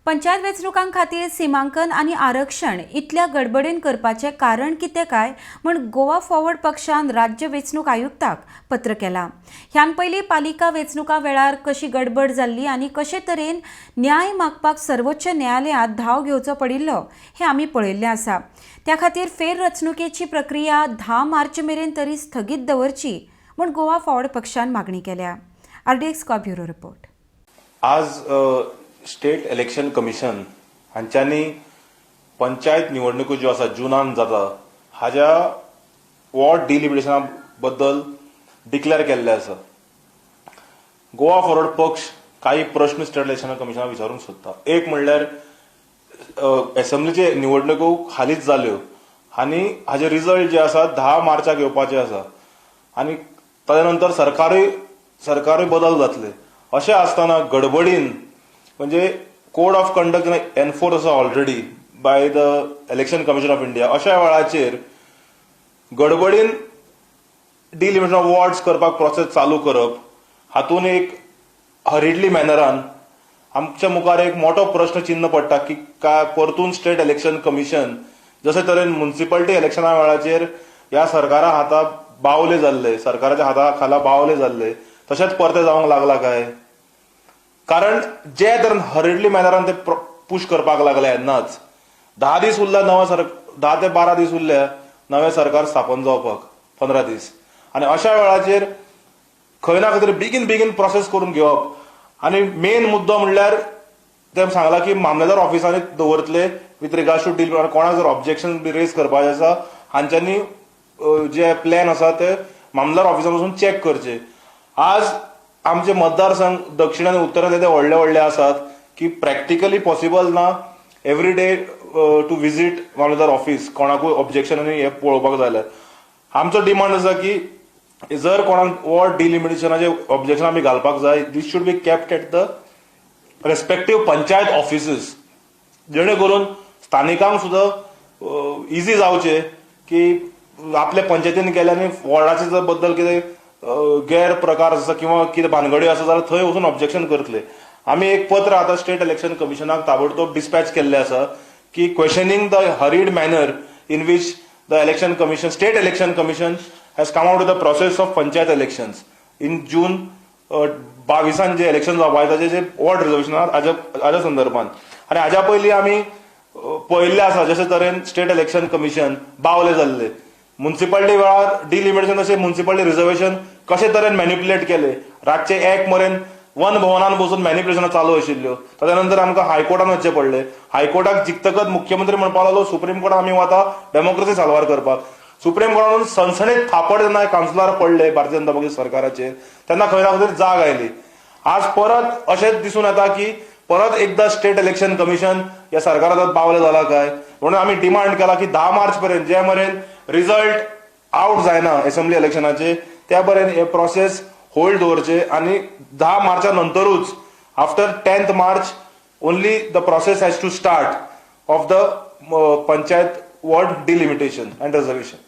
पंचायत वेंचणुकां खातीर सिमांकन आनी आरक्षण इतल्या गडबडीन करपाचें कारण कितें काय म्हूण गोवा फॉरवर्ड पक्षान राज्य वेंचणूक आयुक्ताक पत्र केलां. ह्यान पयलीं पालिका वेंचणुकां वेळार कशी गडबड जाल्ली आनी कशे तरेन न्याय मागपाक सर्वोच्च न्यायालयांत धांव घेवचो पडिल्लो हें आमी पळयल्लें आसा. त्या खातीर फेररचणुकेची प्रक्रिया 10 मार्च मेरेन तरी स्थगीत दवरची म्हूण गोवा फॉरवर्ड पक्षान मागणी केल्या. RDX Goa bureau report. आज स्टेट इलेक्शन कमिशन हांच्यांनी पंचायत निवडणुको ज्यो आसा जुनान जाता हाज्या वॉर्ड डिलिमिटेशना बद्दल डिक्लेअर केल्लें आसा. गोवा फॉरवर्ड पक्ष काही प्रश्न स्टेट इलेक्शन कमिशनाक विचारूंक सोदता. एक म्हणल्यार एसेंब्लीचे निवडणुको हालींच जाल्यो आनी हाजे रिजल्ट जे आसा 10 मार्चाक येवपाचे आसा आनी ताच्या नंतर सरकारूय बदल जातले. अशें आसतना गडबडीन म्हणजे कोड ऑफ कंडक्ट एनफोर्स आसा already by the Election Commission of India, अशा वेळाचेर गडबडीन डिलिमिटेशन ऑफ वॉर्ड्स करपाक प्रोसेस चालू करप हातून एक हरिडली मॅनरान आमच्या मुखार एक मोठो प्रश्न चिन्ह पडटा की काय परतून स्टेट इलेक्शन कमिशन जशे तरेन म्युनिसिपालिटी इलेक्शना वेळाचेर ह्या सरकारा हाता बावले जाल्ले, सरकाराच्या हाता खाला बावले जाल्ले, तशेंच परते जावंक लागला काय? कारण जे तरेन हरिडली मॅनरान ते पुश करपाक लागले येन्नाच 10 दीस उरला नव्या 10 ते 12 दीस उरल्या नवें सरकार स्थापन जावपाक, 15 दीस, आनी अशा वेळाचेर खंय ना खंय तरी बेगीन बेगीन प्रोसेस करून घेवप. आनी मेन मुद्दो म्हणल्यार ते सांगला की मामलेदार ऑफिसांनी दवरतले विथ रिगार्ड्स टू डील, कोणाक जर ऑब्जेक्शन बी रेज करपाचें आसा हांच्यांनी जे प्लॅन आसा ते मामलेदार ऑफिसान वचून चॅक करचे. आज आमचे मतदारसंघ दक्षिण आनी उत्तरान ते व्हडले व्हडले आसात की प्रॅक्टिकली पॉसिबल ना एवरी डे टू विजीट मामलेदार ऑफिस, कोणाकूय ऑब्जेक्शन आनी हे पळोवपाक जाय जाल्यार. आमचो डिमांड आसा की जर कोणाक वॉर्ड डिलिमिटेशनाचे ऑब्जेक्शन आमी घालपाक जाय, this should be kept at the respective panchayat offices, जेणे करून स्थानिकांक सुद्दां इजी जावचें की आपल्या पंचायतीन गेले आनी वॉर्डाचे जर बद्दल कितें गैर प्रकार आसा किंवा कितें भानगडी आसा जाल्यार थंय वचून ऑब्जेक्शन करतले. आमी एक पत्र आतां स्टेट इलेक्शन कमिशनाक ताबडतोब डिस्पॅच केल्लें आसा की questioning the hurried manner in which the election commission, state election commission has come out with the process of panchayat elections in June 22 J election जावपाचें ताचे जे वॉर्ड रिजर्वेशन हाज्या संदर्भात. आनी हाज्या पयलीं आमी पळयल्लें आसा जशे तरेन स्टेट इलेक्शन कमिशन बावले जाल्ले, म्युनिसिपालिटी वेळार डिलिमिटेशन तशें म्युनिसिपालिटी रिजर्वेशन कशे तरेन मॅनिप्युलेट केले, रातचे 1 मेरेन वन भवनान बसून मॅनिप्युलेशनां चालू आशिल्ल्यो. ताच्या नंतर आमकां हायकोर्टान वचचें पडलें. हायकोर्टाक जिखतकच मुख्यमंत्री म्हणपाक लागलो सुप्रीम कोर्टान आमी वता डेमोक्रेसी साल्वार करपाक. सुप्रीम कोर्टान सणसणीत थापड जेन्ना कावन्सिलर पडले भारतीय जनता पक्ष सरकाराचेर तेन्ना खंय ना खंय तरी जाग आयली. आज परत अशेंच दिसून येता की परत एकदां स्टेट इलेक्शन कमिशन ह्या सरकाराक बावले जाला काय म्हणून आमी डिमांड केला की 10 मार्च पर्यंत जे मेरेन रिजल्ट आवट जायना एसेंब्ली इलेक्शनाचे त्या पर्यंत हे प्रोसेस होल्ड दवरचे आनी 10 मार्चा नंतरूच after 10th March only the process has to start of the panchayat ward delimitation and reservation.